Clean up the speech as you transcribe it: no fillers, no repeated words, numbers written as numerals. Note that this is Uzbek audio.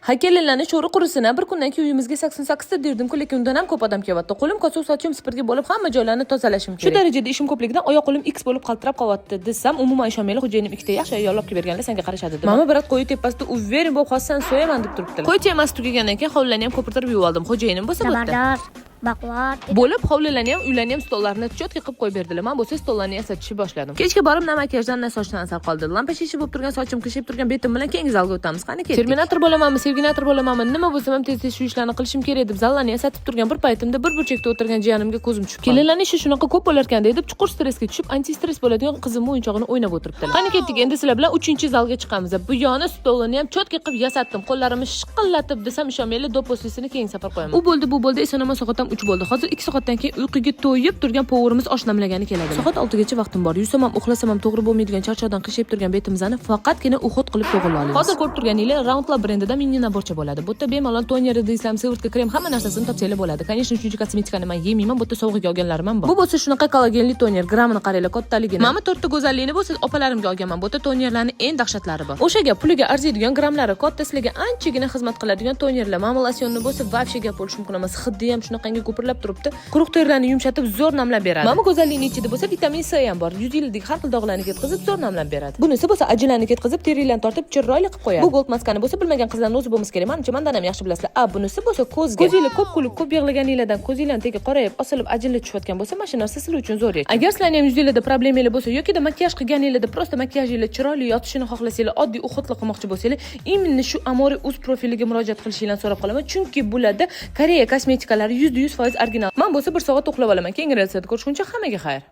Ha, kelinlarni sho'ri qurisin. Bir kundan keyin uyimizga 88 ta derdim-ku, lekin undan ham ko'p odam kelyapti. Qo'lim kosa, sochim supurgi bo'lib, hamma joylarni tozalashim kerak. Shu darajada ishim ko'pligidan oyoq qo'lim x bo'lib qaltirab qolyapti desam, umuman ishonmanglar. Xo'jayinim ikkita yaxshi ayol olib kelib berganlar, senga qarashadi deb. Mama, брат, qo'yi tepasida уверен bo'lib, hozir so'yaman deb turibdilar. Qo'y temasi tugagandan keyin hovlilarni ham ko'pirtirib yuvib oldim. Xo'jayinim bo'lsa bu yerda Zabardast, baquvvat. Bo'lib hovlilarni ham, uylarni ham stollarni чётко qilib qo'yib berdilar. Man bo'lsa stollarni yasatishni boshladim. Kechga borib, na makiyajdan, na sochdan asar qoldi. Lampa shisha bo'lib turgan sochim, qiyshayib turgan betim bilan keyingi zalga o'tamiz. Qani, ketdik. Terminator bo'lamanmi, sevginator bo'lamanmi, nima bo'lsam ham tez tez shu ishlarni qilishim kerak deb zallarni yasatib turgan bir paytimda bir burchakda o'tirgan jiyanimga ko'zim tushib qoldi. Kelinlarni ishi shunaqa ko'p bo'larkan deb, chuqur stressga tushib, anti stress bo'ladigan qizimni o'yinchog'ini o'ynab o'tiribdilar. Qani, ketdik, endi sizlar bilan uchinchi zalga chiqamiz. Bu yoni stolini ham чётко qilib yasatdim, qo'llarimni shiqillatib desam, ishonmanglar. До после sini keyingi safar qo'yaman. U bo'ldi, bu bo'ldi, eson omon soat ham 3 bo'ldi. Hozir 2 soatdan keyin uyquga to'yib turgan повар imiz osh damlagani keladi. Soat 6gacha vaqtim bor. Yusam ham, uxlasam ham to'g'ri bo'lmaydigan charchoqdan qiyshayib turgan betimizni faqatgina уход qilib to'g'irlay olamiz. Hozir ko'rib turganinglar Roundlab brendidan mini набор cha bo'ladi. Bu yerda bemalol toner, deysizlar, сыворотка, krem, hamma narsasini topsanglar bo'ladi. Конечно, uchinchi kosmetikani man yemayman, bu yerda sovg'aga olganlarim ham bor. Bu bo'lsa shunaqa kollagenli toner, grammini qaranglar kattaligini. Mana to'rtta go'zallikni bo'lsa opalarimga olganman. Bu yerda tonerlarni eng dahshatlari bor. O'sha gap, puliga arziydigan, grammlari katta, sizlarga anchagina xizmat qiladigan tonerlar. Mana losyonni bo'lsa вообще gap bo'lishi mumkin emas. Hidi ham shunaqangi ko'pirlab turibdi, quruq terilarni yumshatib, zo'r namlab beradi. Mana bu go'zallikni ichida bo'lsa vitamin C ham bor. Yuzinglardagi har xil dog'larni ketkazib, zo'r namlab beradi. Bunisi bo'lsa ajilarni ketkazib, teringlarni tortib, chiroyli qilib qo'yadi. Bu gold maskani bo'lsa bilmagan qizlarni o'zi bo'lmasa kerak, manimcha, mandan ham yaxshi bilasizlar. A bunisi bo'lsa ko'zga. Ko'zinglar ko'p kulib, ko'p yig'laganinglardan ko'zinglarni tagi qorayib, osilib, ajinlar tushayotgan bo'lsa, mana shu narsa sizlar uchun zo'r yechim. Agar sizlarni ham yuzinglarda problemalar bo'lsa yokida makiyaj qilganinglarda просто makiyajinglar chiroyli yotishini xohlasanglar, oddiy уход li qilmoqchi bo'lsanglar, именно shu Amori Uz profiliga murojaat qilishinglarni so'rab qolaman, chunki bularda Koreya kosmetikalari 100% original. Man bo'lsa bir soat uxlab olaman. Keyingi retseptda ko'rishguncha hammaga xayr.